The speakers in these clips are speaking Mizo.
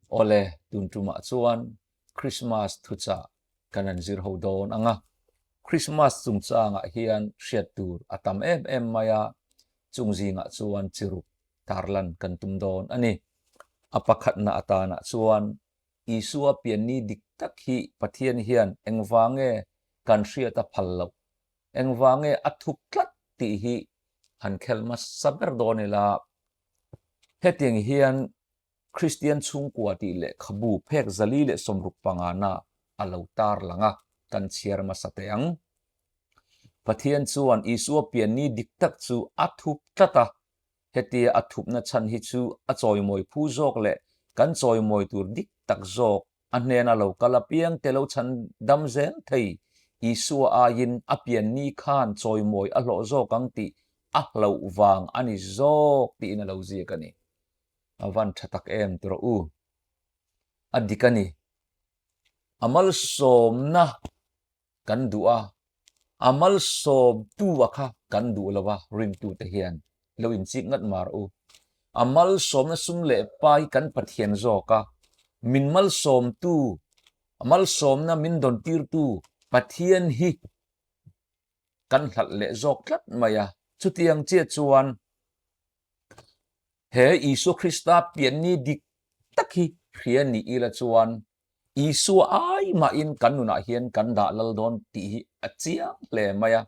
Awle, tun tumah chuan Krismas thuchah kan han zir ho dawn ang a. Krismas chungchangah hian hriat tur a tam em em mai a, chung zingah chuan chiruk tarlan kan tum dawn a ni. A pakhatna atanah chuan Isua pianni dik tak hi Pathian hian engvange kan hriat a phal loh, engvange a thup tlat tih hi han khel hmasa ber dawn ila. Hetiang hian Kristian chhungkua tih lehkhabu phek 465 na a lo tar lang a, kan chhiar hmasa teh ang. Pathian chuan Isua pianni dik tak chu a thup tlat a, Hetia a thupna chhan hi chu a chawimawi phu zawk leh kan chawimawi tur dik tak zawk a hnena lo kal apiang te lo chhan dam zel thei. Isua aiin a pian ni khan chawimawi a hlawh zawk ang tih a hlauh vang a ni zawk tiin a lo ziak a ni. A van tha tak em ti rawh u. A dik a ni. A malsawmna kan duh a, a malsawmtu a kha kan duh lo a, ringtute hian lo inchik ngat mar u. A malsawmna sum leh pai kan Pathian zawk a, min malsawmtu, a malsawmna min dawntirtu Pathian hi kan hlalh leh zawk tlat mai a. Chutiang chiah chuan he Isua Krista pianni dik tak hi hria ni ila chuan Isua ai mahin kan nunah hian kan dah lal dawn tih hi a chiang hle mai a.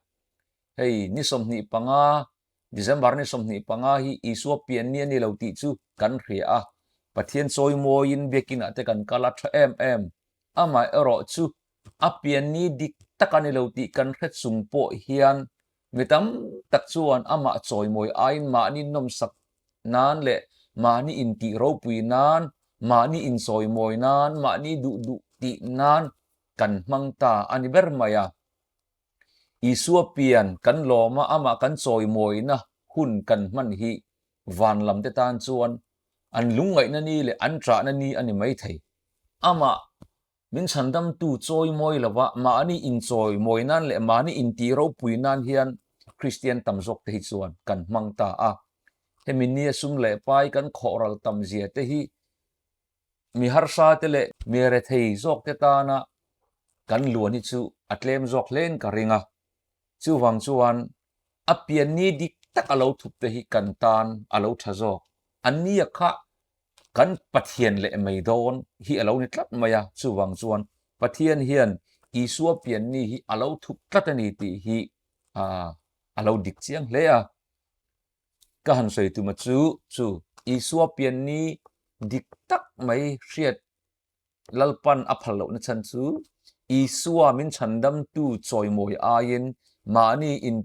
Hei ni 25, December ni 25 hi Isua pian ni a ni lo tih chu kan hria a. Pathian chawimawiin biakinah te kan kal a tha em em. Amaherawh chu a pian ni dik tak a ni lo tih kan hre chung pawh hian Mi tam tak chuan amah chawimawi aiin mahni nawmsak nan leh mahni intih ropui nan, mahni inchawimawi nan, mahni duh duh tih nan kan hmang ta a ni ber mai a. Isua pian kan lawm a, amah kan chawimawina hun kan hman hi van lam te tan chuan an lungngaihna ni leh an ṭahna ni a ni maithei. Amah Min chhandamtu chawimawi lova mahni inchawimawi nan leh mahni intih ropui nan hian Kristian tam zawk te hi chuan kan hmang ta a. Hemi nia sum leh pai kan khawhral tam zia te hi mi harsa te leh mi rethei zawk te tana kan luan hi chu a tlem zawk hlein ka ring a. Chuvang chuan a pianni dik tak a lo thup te hi kan tan a lo tha zawk. Annia kha kan Pathian leh mai dawn hi a lo ni tlat mai a, chuvang chuan Pathian hian Isua pianni hi a lo thup tlat a ni tih hi a lo dik chiang hle a. Ka han sawi tuma chu chu Isua pianni dik tak mai hriat Lalpan a phal lohna chhan chu Isua min chhandamtu chawimawi aiin mahni in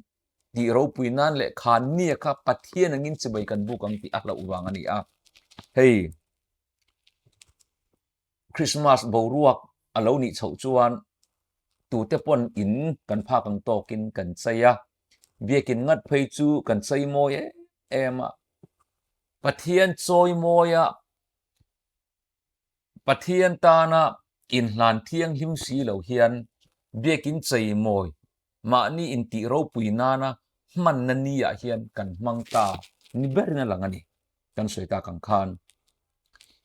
tih ropui nan leh khan nia kha Pathian angin chibai kan buk ang tih a hlauh vang a ni a. Hei Christmas boruak a lo nih chhoh chuan tute pawn in kan phak ang tawkin kan chei a, biakin ngat phei chu kan chei mawi em em a. Pathian chawi mawia Pathian tana inhlan thianghlim si lo hian biakin cheimawi mahni intih ropui nana hmanna niah hian kan hmang ta ni berin a lang a ni. Kan sawi tak ang khan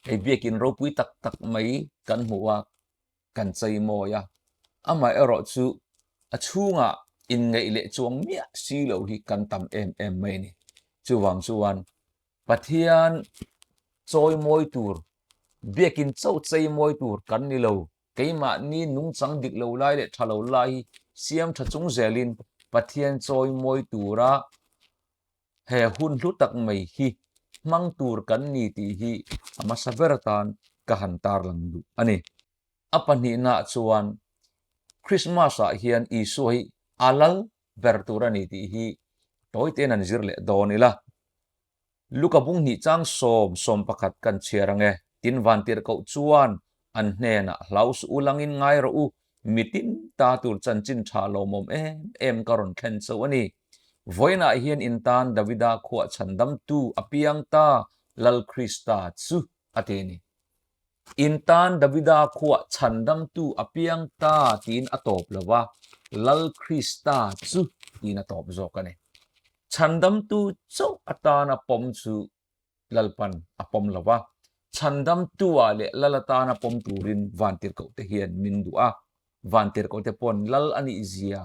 hei biakin ropui tak tak mai kan hmuh a, kan cheimawi a, amaherawh chu a chhungah inngeih leh chuang miah si lo hi kan tam em em mai a ni. Chuvang chuan Pathian chawimawi tur, biakin chauh cheimawi tur kan ni lo. Keimahni nungchang dik lo lai leh tha lo lai hi siam tha chung zelin Pathian chawimawi tura he hun hlu tak mai hi hmang tur kan ni tih hi a hmasa ber atan ka han tarlang duh a ni. A pahnihnaah chuan Krismas-ah hian Isua hi a lal ber tur a ni tih hi tawi tein an zir leh dawn ila. Luka bung hnih chang sawm sawm pakhat kan chhiar ang e. Tin vantirhkoh chuan an hnenah hlau suh u langin ngai rawh u, mitin ta tur chanchin tha lawmawm em em ka rawn thlen chauh a ni. Vawiinah hian in tan Davida khuah chhandamtu a piang ta Lal Krista chu a ti a ni. In tan Davida khuah chhandamtu a piang ta tiin a tawp lo va, Lal Krista chu tiin a tawp zawk a ni. Chhandamtu chauh atana pawm chu Lalpan a pawm lo va. Chhandamtua leh Lal atana pawm turin Vantirhkohte hian min duh a, Vantirhkohte pawn Lal a nih zia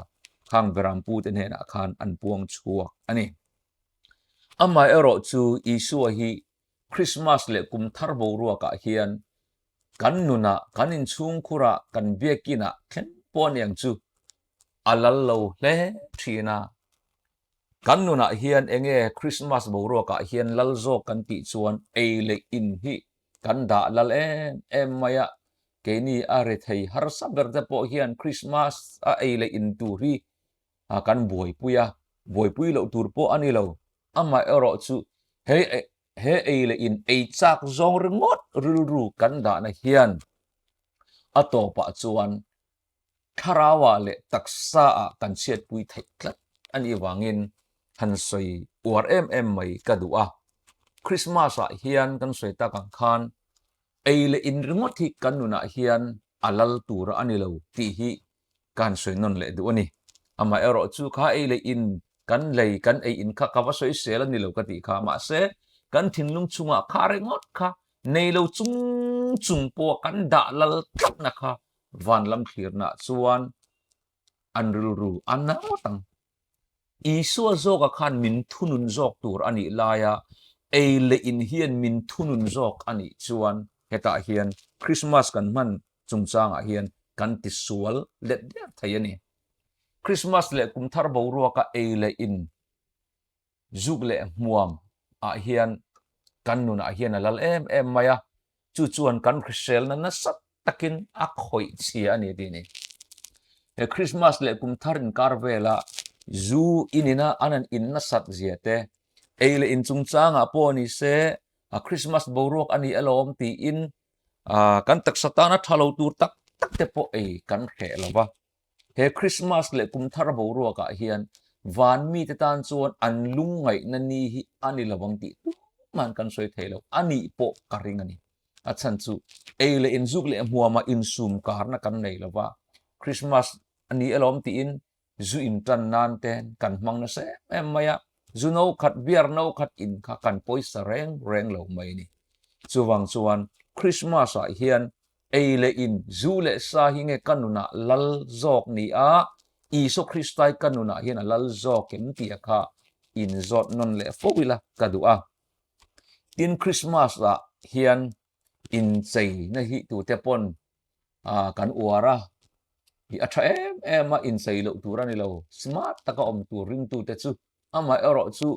khang Berampute hnenah khan an puang chhuak a ni. Amaherawh chu Isua hi Krismas leh kum thar boruakah hian kan nunah, kan inchhungkhurah, kan biakinah thleng pawh a ni ang chu a lal lo hle thin a. Kan nunah hian enge Krismas boruakah hian lal zawk kan tih chuan ei leh in hi kan dah lal em em mai a, keini a rethei harsa ber te pawh hian Krismas a ei leh in tur hi kan buaipui a, buaipui loh tur pawh a ni lo. Amaherawh chu he he ei leh in ei chak zawng ringawt rilru kan dahna hian a tawpah chuan thlarauah leh taksaah kan chhiatpui theih tlat a nih vangin han sawi uar em em mai ka duh a. Christmas ah hian kan sawi tak ang khan ei leh in ringawt hi kan nunah hian a lal tur a ni lo tih hi ka han sawi nawn leh duh a ni. Amaherawh chu kha ei leh in kan lei kan ei in kha ka va sawi sel a ni lo ka tih kha mahse kan thinlung chungah kha ringawt kha nei lo chung chung pawh kan dah lal tlatna kha van lam thlirna chuan an rilru a na ngawt ang. Isua zawka khan min thunun zawk tur a nih laia ei leh in hian min thunun zawk a nih chuan hetah hian Krismas kan hman chungchangah hian kan tisual let der thei a ni. Krismas leh kumthar boruaka ei leh in zuk leh hmuam ah hian kan nunah hian a lal em em mai a, chu chuan kan hriselna nasa takin a khawih chhia a ni tih a ni. He Christmas leh kum thar inkar vela zu in ina an han in nasat zia te, ei leh in chungchangah pawh ni se a Christmas boruak a ni alawm tiin kan taksa tana tha lo tur tak tak te pawh ei kan hreh lo va. He Krismas leh kum thar boruakah hian van mite tan chuan an lungngaihna ni hi a ni lovang tih tumah kan sawi thei lo, a nih pawh ka ring a ni. A chhan chu ei leh inzuk leh hmuamah insum karna kan nei lo va, Krismas a ni alawm tiin zu intan nan te kan hmang nasa em em mai a, zu no khat, beer no khat in kha kan pawisa reng reng lo mai a ni. Chuvang chuan Krismas-ah hian Ei leh in, zu leh sa hi nge ka nunah lal zawk ni a, Isua Kristai ka nunah hian a lal zawk em tih a kha inzawt nawn leh fo ila ka duh a. Tin, Krismas ah hian incheina hi tute pawn kan uar a, i a tha em em a, inchei loh tur a ni lo, smart taka awm tur ringtute chu Amaherawh chu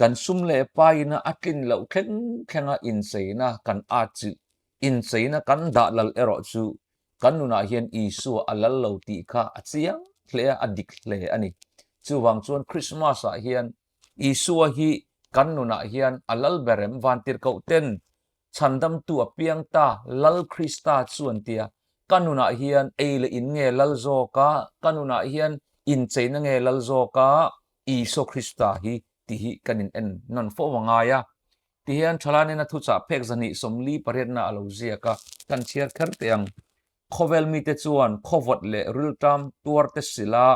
kan sum leh paina a tlin loh thleng thlenga incheina kan atchilh, incheina kan dah lal erawh chu kan nunah hian Isua a lal lo tih kha a chiang hle a, a dik hle a ni. Chuvang chuan Krismas-ah hian Isua hi kan nunah hian a lal ber em? Vantirhkoh ten Chhandamtu a piang ta, Lal Krista chu an ti a. Ka nunah hian ei leh in nge lal zawk a, ka nunah hian incheina nge lal zawk a, Isua Krista hi tih hi kan in en nawn fo a ngai a. Tihian thalai nena thuchah phek zahnih 48na a lo ziak a, kan chhiar kher teh ang. Khawvel mite chuan khawvawt leh riltam tuarte sila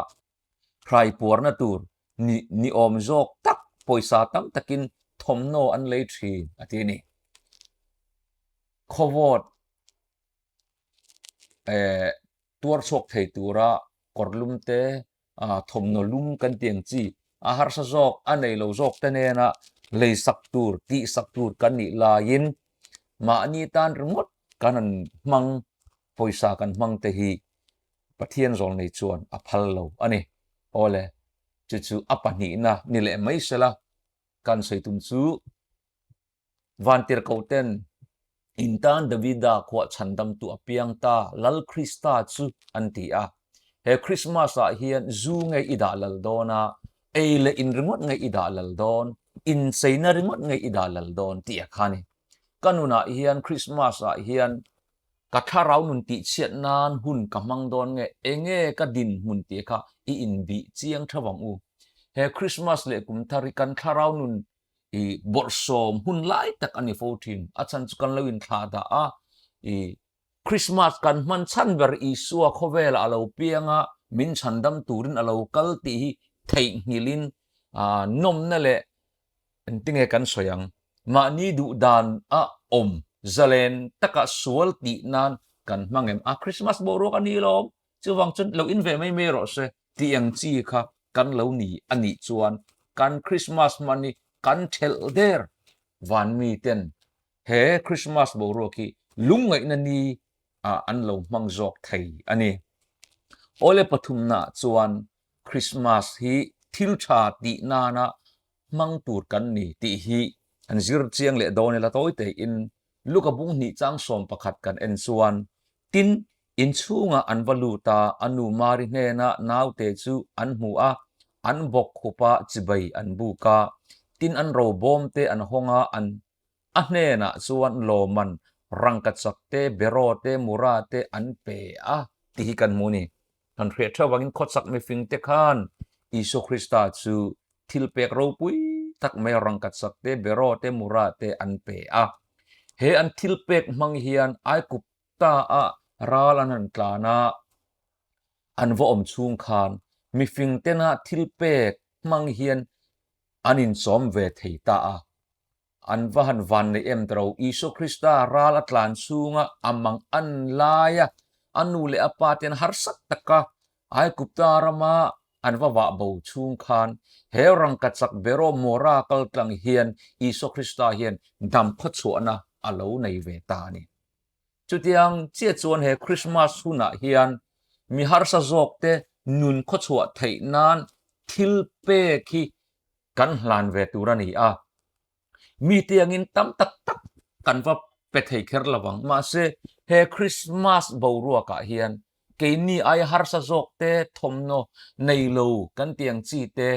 hrai puarna tur ni ni awm zawk tak pawisa tam takin thawmhnaw an lei thin a ti a ni. Khawvawt eh tuar chhuak thei tura kawrlum te ah thawmhnaw lum kan tih ang chi a harsa zawk a nei lo zawk te nena lei sak tur tih sak tur kan nih laiin mahni tan ringawt kan han hmang pawisa kan hmang te hi Pathian zawlnei chuan a phal lo a ni. Awle, chu chu a pahnihna ni leh mai sela, kan sawi tum chu Vantirhkohten in tan Davida khuah chhandamtu a piang ta Lal Krista chu an ti a. He Krismas ah hian zu nge i dah lal dawn a, ei leh in ringawt nge i dah lal dawn, incheina ringawt nge i dah lal dawn tih a kha ni. Ka nunah hian Krismas ah hian Ka thlarau nun tihchhiat nan hun ka hmang dawn nge enge ka dinhmun tih kha i inbih chiang tha vang u. He Christmas leh kum thar hi kan thlarau nun i bawrhsawm hun lai tak a ni fo thin. A chhan chu kan lo inthlah dah a, i Christmas kan hman chhan ber Isua khawvelah a lo piang a, min chhandam turin a lo kal tih hi theihnghilhin nawmna leh Engtinge kan sawi ang? Mahni duh dan a awm zalen taka sual tih nan kan hmang em? A Christmas boruak a ni lawm, chuvang chuan lo in ve mai mai rawh se tih ang chi kha kan lo ni a nih chuan kan Christmas hman hi kan thelh der van mi ten he Christmas boruak hi lungngaihna ni ah an lo hmang zawk thei a ni. Awle pathumna chuan Christmas hi thil tha tih nana hmang tur kan ni tih hi an zir chiang leh dawn ila tawi tein Luka bung hnih chang 11 kan en chuan tin inchhungah an va lut a, a nu Mari hnenah naute chu an hmu a, an bawk khup a, chibai an buk a, tin an robawm te an hawng a, an A hnenah chuan lawman rangkachak te, beraw te, mura te an pe a tih hi kan hmu a ni. Kan hriat theuh vangin khawchak mifing te khan Isua Krista chu thil pek ropui tak mai rangkachak te, beraw te, mura te an pe a. He an thil pek hmang hian Aigupta ah ral an han tlan a, an va awm chhung khan mifing tena thil pek hmang hian an inchawm ve thei ta a. An va han van nei em tawh lo. Isua Krista ral a tlan chhunga a mang an laia a nu leh a pa ten harsa taka Aigupta rama an va vah bo chhung khan he rangkachak beraw Mora kal tlang hian Isua Krista hian dam khawchhuahna a lo nei ve ta a ni. Chutiang chiah chuan he Krismas hunah hian mi harsa zawkte nun khawchhuah theih nan thil pek hi kan hlan ve tur a ni a, mi tiangin tam tak tak kan va pe thei kher lo vang. Mahse, he Krismas boruakah hian keini aia harsa zawk te, thawmhnaw nei lo kan ti ang chi te,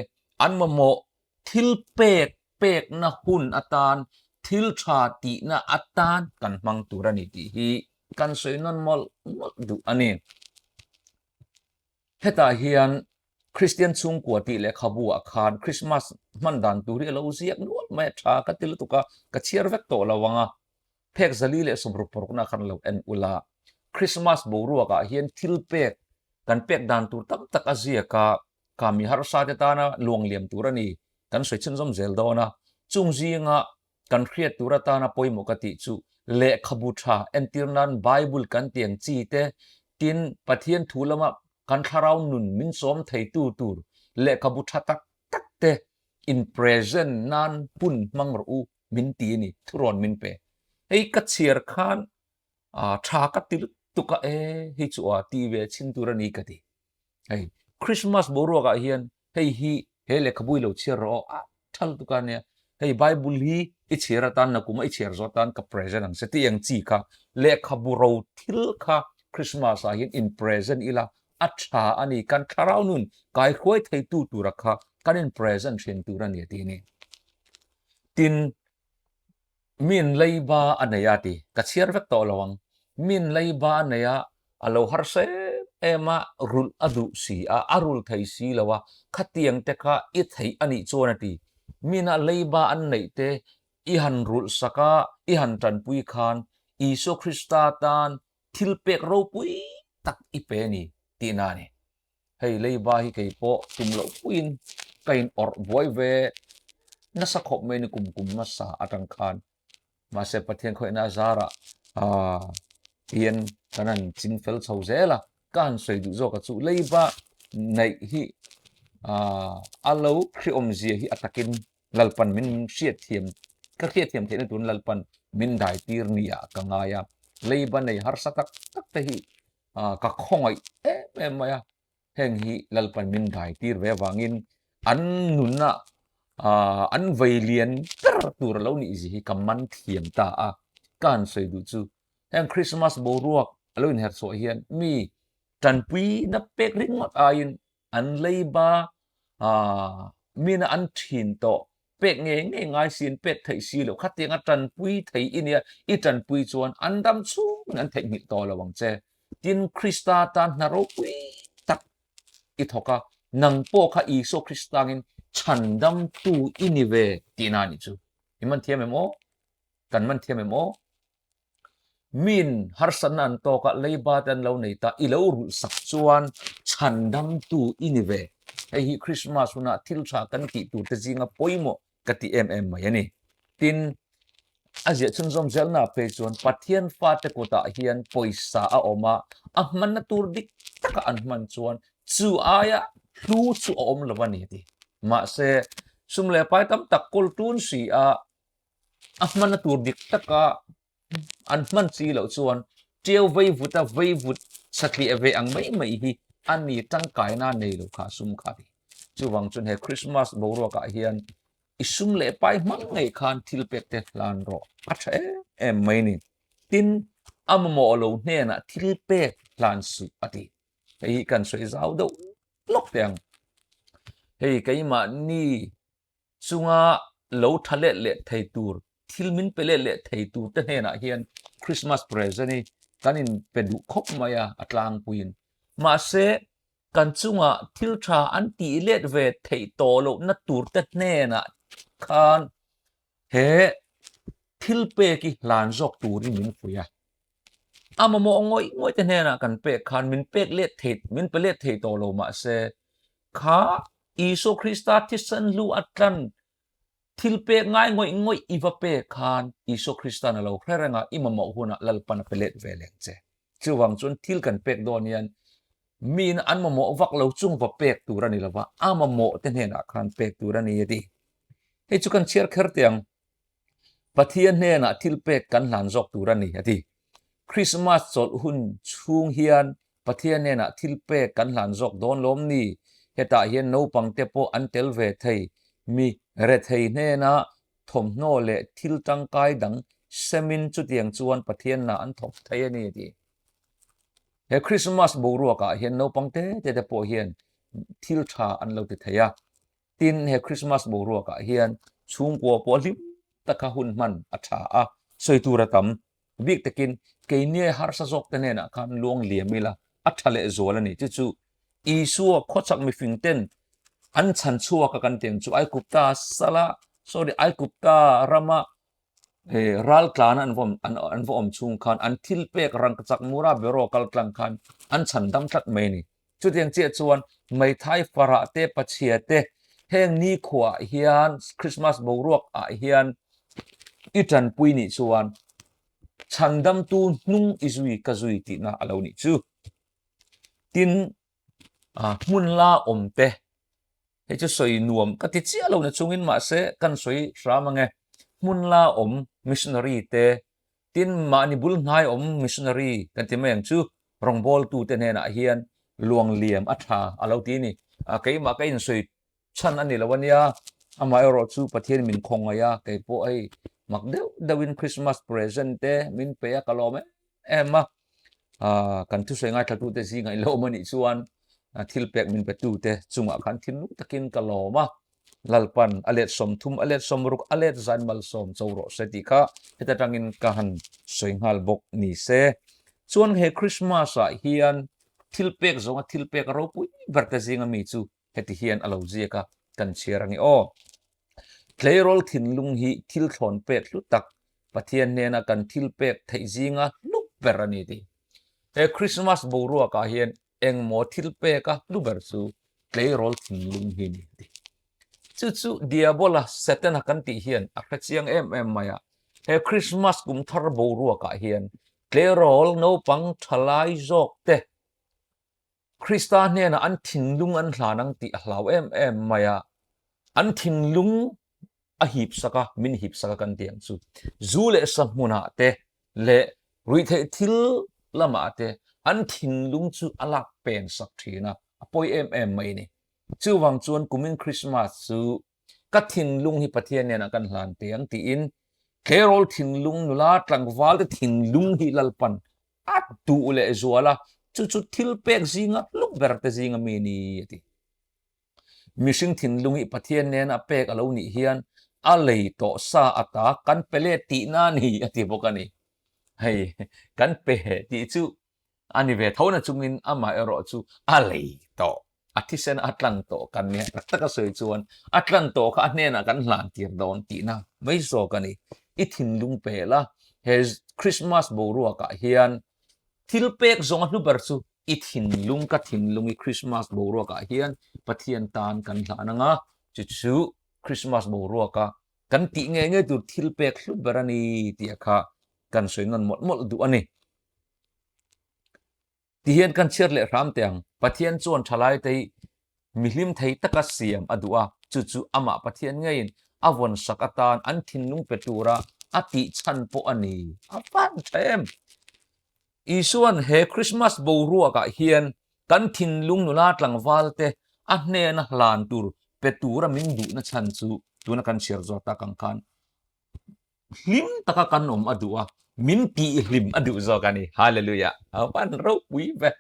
an mamawh thil pek pekna hun atan, thil tha tihna atan kan hmang tur a ni tih hi kan sawi nawn mawlh mawlh duh a ni. Hetah hian Kristian chhungkua tih lehkhabu ah khan Krismas hman dan tur hi a lo ziak nual mai a, tha ka ti lutuk a, ka chhiar vek tawh lo ang a, phek 460 na khan lo en ula. Krismas boruak ah hian thil pek kan pek dan tur tam tak a ziak a, ka mi harsa te tana luangliam tur a ni kan sawi chhunzawm zel dawn a, chung zinga kan hriat tur atana pawimawh ka tih chu lehkhabu tha entir nan Bible kan ti ang chi te, tin Pathian thu lama kan thlarau nun min sawm theitu tur lehkhabu tha tak tak te in present nan hun hmang rawh u min ti a ni, thurawn min pe. Hei ka chhiar khan tha ka ti lutuk a e hei chu a ti ve chhin tur a ni ka ti. Hei Christmas boruakah hian hei hi he lehkhabu i lo chhiar rawh aw, a tha lutuk a nia, hei Bible hi i chhiar atan nakum a i chhiar zawh atan ka present ang che tih ang chi kha lehkhabu ro thil kha Christmas ah hian in present ila a tha a ni, kan thlarau nun kaihruai theitu tura kha kan in present thin tur a ni a ti a ni. Tin, Min leiba a nei a ti. Ka chhiar vek tawh lo ang. Min leiba a nei a, a lo harsa em em a, rulh a duh si a, a rul thei si lo a, khatiang te kha i theih a nih chuan a ti. Mina leiba an neih te i han rulh sak a, i han tanpui khan Isua Krista tan thil pek ropui tak i pe a ni tihna a ni. Hei leiba hi kei pawh tum loh puiin ka in awrh buai ve nasa khawp mai ni kum kum hmasa atang khan. Mahse Pathian khawihna a zarah ah hian kan han ching fel chho zel a, ka han sawi duh zawk a chu leiba neih hi ah a lo hriawm zia hi a takin Lalpan min hriatthiam ka hriatthiam theihna turin Lalpan min dai tir nia ka ngai a, leiba nei harsa tak tak te hi ka khawngaih em em mai a, heng hi Lalpan min dai tir ve avangin an nunna an vei lian ber tur a lo nih zia hi ka man thiam ta a, ka han sawi duh chu heng Christmas boruak a lo inher chhuah hian mi tanpuina pek ringawt aiin an leiba mina an thin tawh pek ngei ngei ngai si an pek theih si loh khatiang a tanpui thei i nia i tanpui chuan an dam chhungin an theihnghilh tawh lo ang che. Tin Krista tan hna ropui tak i thawk a, nang pawh kha Isua Krista angin chhandamtu i ni ve tihna a nih chu. I man thiam em aw? Kan man thiam em aw? Min harsatna an tawk a, leiba te an lo nei ta, i lo rulh sak chuan chhandamtu i ni ve. Hei hi Christmas huna thil tha kan tih tur te zinga pawimawh ka ti em em mai a ni. Tin, A ziah chhunzawm zelna phei chuan Pathian fate kutah hian pawisa a awm a, a hmanna tur dik taka an hman chuan chu aia hlu chu a awm lo a ni a ti. Mahse, sum leh pai tam tak kawl tun si a, a hmanna tur dik taka an hman chi loh chuan ṭiau veivut a veivut satliah ve ang mai mai hi a ni tangkaina nei lo kha sum kha a ti. Chuvang chuan he Christmas boruakah hian i sum leh pai hmang ngei khan thil pek te hlan rawh a tha em em mai ni. Tin, a mamawh lo hnenah thil pek hlan suh a ti. Hei hi kan sawi zau deuh lawk teh ang. Hei keimahni chunga lo tha let leh thei tur, thil min pe let leh thei tur te hnenah hian Christmas present hi kan in pe duh khawp mai a, a tlangpuiin. Mahse, kan chunga thil tha an tih let ve theih tawh lohna tur te hnenah khan he thil pek hi hlan zawk turin min fuih a. A mamawh ngawih ngawih te hnenah kan pek khan min pek let thei, min pe let thei tawh lo mahse kha Isua Krista thisen hlu a tlan thil pek ngai ngawih ngawih i va pek khan Isua Krista'n a lo hre reng a, i mamawh hunah Lalpan a pe let ve leng che. Chuvang chuan thil kan pek dawn hian miin an mamawh vak lo chung va pek tur a ni lo va, a mamawh te hnenah khan pek tur a ni a ti. Hei chu kan chhiar kher teh ang. Pathian hnenah thil pek kan hlan zawk tur a ni a ti. Krismas chawlh hun chhung hian Pathian hnenah thil pek kan hlan zawk dawn lawm ni? Hetah hian naupang te pawh an tel ve thei. Mi rethei hnenah thawmhnaw leh thil tangkai dang semin chutiang chuan Pathian hna an thawk thei a ni a ti. He Krismas boruakah hian naupang te te te pawh hian thil tha an lo ti thei a. Tin, he Krismas boruakah hian chhungkua pawh hlim taka hun hman a tha a, sawi tur a tam. Bik takin keiniai harsa zawk te hnenah khan luang liam ila a tha leh zual a ni. Chu chu Isua khawchhak mifing ten an chhan chhuak a kan tih ang chu Aikupta sala sorry Aikupta rama ral tlan an vawm an va awm chhung khan an thil pek rangkachak mura beraw kal tlang khan an chhan dam tlat mai a ni. Chutiang chiah chuan Meithai farah te pachhia te heng nikhua ah hian Christmas boruak ah hian i tanpui nih chuan chhandamtu hnung i zui ka zui tihna a lo nih chu. Tin, hmun la awm te hei chu sawi nuam ka ti chiah lo na chungin mahse kan sawi hram ange. Hmun la awm missionary te tin mahni bul hnai awm missionary kan ti mai ang chu rawngbawltute hnenah hian luang liam a tha a lo ti a ni. Keimah ka insawi chhan a ni lo a nia, amaherawh chu Pathian min khawngaih a, kei pawh hei mak deuh deuhin Christmas present te min pe a ka lawm em em a. Kan thusawi ngaithlatute zingah i lo awm a nih chuan thil pek min petute chungah khan thinlung takin ka lawm a. Lalpan a let 30, a let 60, a let zan malsawm cho rawh se tih kha heta tangin ka han sawi nghal bawk ni se. Chuan he Christmas ah hian thil pek zawnga thil pek ropui ber te zinga mi chu heti hian a lo ziak a, kan chhiar ange aw. Tleirawl thinlung hi thil thlawn pek hlu tak, Pathian hnena kan thil pek theih zinga hlu ber a ni tih. He Christmas boruak ah hian engmaw thil pek a hlu ber chu tleirawl thinlung hi ni a ti. Chu chu Diabola, Setana kan tih hian a hre chiang em em mai a. He Christmas kum thar boruakah hian tleirawl naupang thalai zawk te Krista hnenah an thinlung an hlan ang tih a hlau em em mai a. An thinlung a hip sak a, min hip sak a kan ti ang chu. Zu leh sa hmunah te leh ruihtheih thil lamah te an thinlung chu a lak pen sak thin a, a pawi em em mai ni. Chuvang chuan kumin Christmas chu ka thinlung hi Pathian hnenah kan hlan teh ang tiin tleirawl thinlung nula tlangval te thinlung hi Lalpan a duh leh zual a, chu chu thil pek zinga hlu ber te zinga mi ni a ti. Mihring thinlung hi Pathian nena pek a lo nih hian a lei tawh sa ata kan pe let tihna a ni a ti bawk a ni. Hei kan pe tih chu a ni ve tho na chungin amah erawh chu a lei tawh, a thisen a tlan tawh kan nia tak tak a sawi chuan a tlan tawh kha a hnenah kan hlan tir dawn tihna mai zawk a ni. I thinlung pe la, he Christmas boruakah hian thil pek zawng a hlu ber chu I thinlung ka thinlung i Christmas boruakah hian Pathian tan kan hlan anga, chu chu Christmas boruaka. Kan tih ngei ngei tur thil pek hlut ber a ni tih a kha kan sawi nawn mawlh mawlh duh a ni. Ti hian kan chhiat leh hram teh ang. Pathian chuan thalaite hi mihlim thei taka siam a duh a, chu chu amah Pathian ngeiin a vawn sak atan an thinlung pe tura a tih chhan pawh a ni. A van tha em! Isuan he Krismas boruakah hian kan thinlung nula tlangvalte a hnena hlan tur pe tura min duhna chhan chu tuna kan chhiar zawk tak ang khan hlim taka kan awm a duh a, min tihhlim a duh zawk a ni. Hallelujah! A van ropui ve.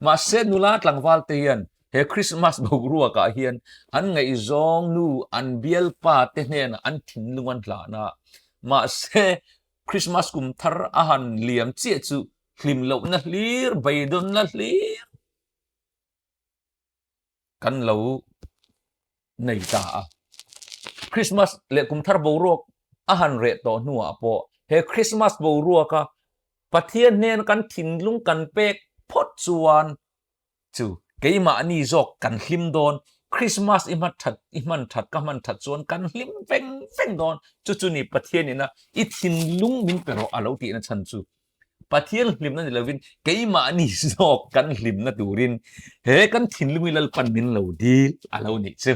Mahse nula tlangval te hian he Christmas boruakah hian an ngaihzawng nu an bialpa te hnenah an thinlung an hlan a, mahse Christmas kum thar a han liam chiah chu hlim lohna hlir, beidawnna hlir kan lo nei ta a. Christmas leh kum thar boruak a han reh tawh hnuah pawh he Christmas boruaka Pathian hnen kan thinlung kan pek phawt chuan chu keimahni zawk kan hlim dawn, Christmas i hman that i hman that ka hman that chuan kan hlim veng veng dawn, chu chu ni Pathian ina i thinlung min pe rawh a lo tihna chhan chu. Pathian hlimna ni lovin keimahni zawk kan hlimna turin he kan thinlung i Lalpan min lo dil a lo nih chu.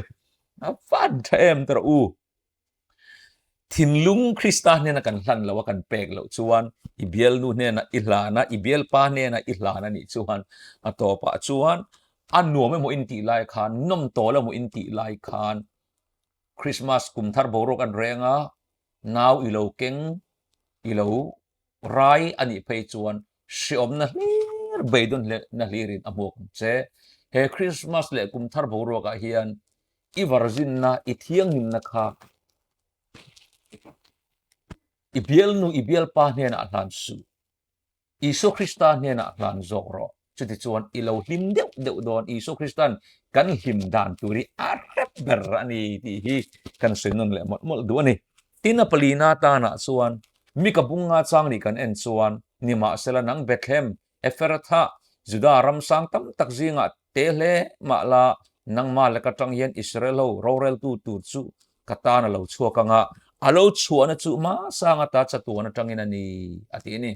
A van tha em ta rawh u. Thinlung Krista hnena kan hlan lo a kan pek loh chuan i bialnu hnena i hlan a, i bialpa hnena i hlan a nih chuan a tawpah chuan a nuam emaw in tih lai khan, nawm tawl emaw in tih lai khan Christmas kum thar boruak an reng a, nau i lo keng, i lo Rai a nih phei chuan hreawmna hlir beidawn hlehna hlirin a hmuak ang che. He Krismas leh kum thar boruakah hian i varzinna, i thianghlimna kha i bialnu, i bialpa hnenah hlan suh. Isua Krista hnenah hlan zawk rawh. Chutichuan i lo hlim deuh deuh dawn, Isua Krista'n kan hlim dan tur hi a hrep ber a ni tih hi kan sawi nawn leh mawlh mawlh duh a ni. Tin a palina tanah chuan mi ka bunga chang nih kan en chuan, nimahsela nang Bethlehem, Ephrathah, Juda ram sang tam tak zingah te hle mah la, nangmah leka tang hian Israel ho roreltu tur chu ka tan a lo chhuak ang a, a lo chhuahna chu hmasang ata chatuan atangin a ni, a ti a ni.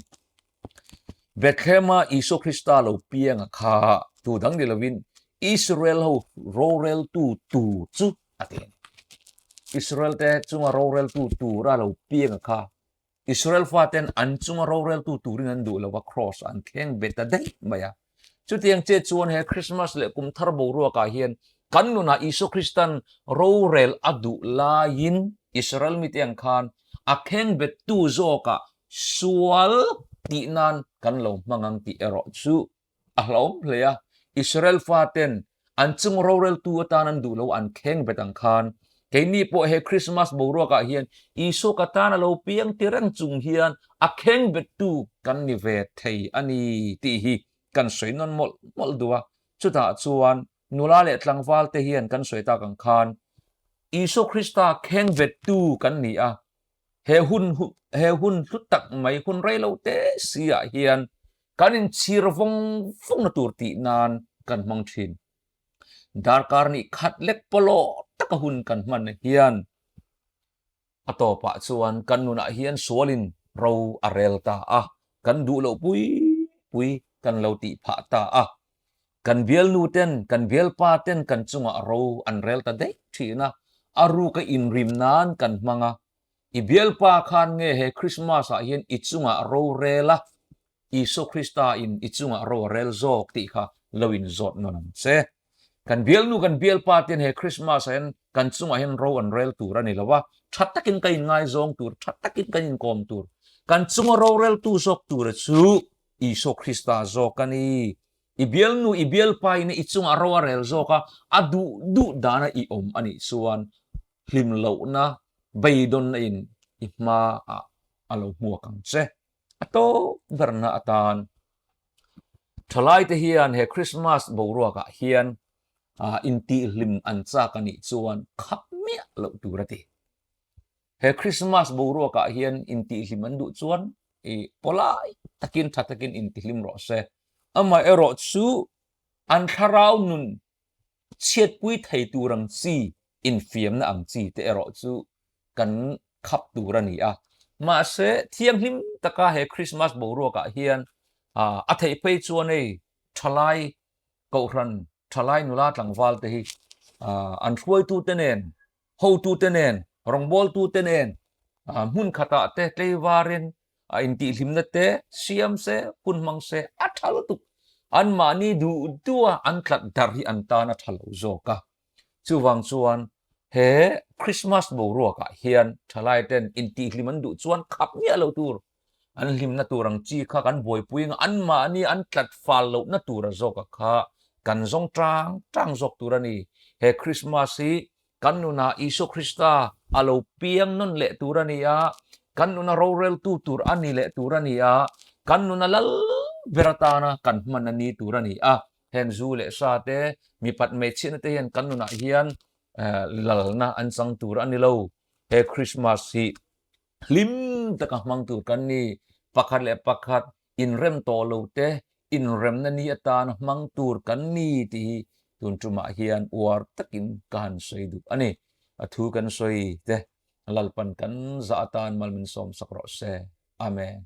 Bethlehem-a Isua Krista lo piang a kha tu dang ni lovin Israel ho roreltu tur chu a ti a ni. Israel te chunga roreltu tura lo piang a kha Israel faten an chunga roreltu turin an duh lova cross an thleng bet ta daih mai a. Chutiang che chuan he Christmas leh kum thar boruakah hian kan nunah Isua Kristan rorel a duh laiin Israel mite ang khan a khengbettu zawkah sual tih nan kan lo hmang ang tih erawh chu a hlauhawm hle a. Israel faten an chung roreltu atan an duh lo an khengbet ang khan keini pawh he Christmas boruakah hian Isua ka tan a lo piang ti reng chung hian a khengbettu kan ni ve thei a ni tih hi kan sawi nawn mawlh mawlh duh a. Chutah chuan nula leh tlangval te hian kan sawi tak ang khan Isua Krista khengbettu kan ni a, he hun he hun hlu tak mai hun rei lo te si ah hian kan inchhir vawng vawng na tur tih nan kan hmang thin. Darkar nih khat lek pawlawh taka hun kan hman hian a tawpah chuan kan nunah hian sualin ro a rel ta a, kan duh loh pui pui kan lo tih phah ta a. Kan bialnu ten, kan bialpa ten kan chungah ro an rel ta daih thin a, a ruka inrim nan kan hmang a. I bialpa khan nge he Christmas ah hian i chungah ro rel a, Isua Krista in i chungah ro a rel zawk tih kha lo in zawt nawn ang che. Kan bialnu kan bialpa ten he Christmas ah hian kan chungah hian ro an rel tur a ni lo a, tha takin kan inngaizawng tur, tha takin kan inkawm tur, kan chunga roreltu zawk tura chu Isua Krista zawk a ni. I bialnu, i bialpa in i chungah ro a rel zawk a, a duh duh dana i awm a nih chuan hlim lohna, beidawnna in i hmaah a lo hmuak ang che. A tawp berna atan thalaite hian he Christmas boruakah hian intihhlim an chak a nih chuan khap miah loh tur a ti. He Christmas boruakah hian intihhlim an duh chuan i pawlai takin tha takin intihlim rawh se. Amaherawh chu an thlarau nun chhiatpui thei tur ang chi infiamna ang chi te erawh chu. kan khap tur a ni a. Mahse, thianghlim taka he Krismas boruakah hian a theih phei chuan hei thalai kohhran, thalai nula tlangval te hi an hruaitute nen, hotute nen, rawngbawltute nen hmun khatah te tleivarin a intihhlimna te siam se, hun hmang se a tha lutuk. Anmahni duh duha an tlat darh hi an tan a tha lo zawk a. Chuvang chuan he Krismas boruakah hian thalai ten intihhlim an duh chuan khap miah lo tur, an hlimna tur ang chi kha kan buaipui anga anmahni an tlat fal lohna tura zawka kha kan zawng tang tang zawk tur a ni. He Krismas hi kan nunah Isua Krista a lo piang nawn leh tur a ni a, kan nuna roreltu tur a ni leh tur a ni a, kan nuna lal ber atana kan hman a ni tur a ni a. Heng zu leh sa te, mipat hmeichhiatna te hian kan nunah hian lalna an chang tur a ni lo. He Krismas hi hlim taka hmang tur kan ni. Pakhat leh pakhat inrem tawh lo te inremna ni atana hmang tur kan ni tih hi tun tumah hian uar takin ka han sawi duh a ni. A thu kan sawi te Lalpan kan zah atan mal min sawmsak rawh se. Amen.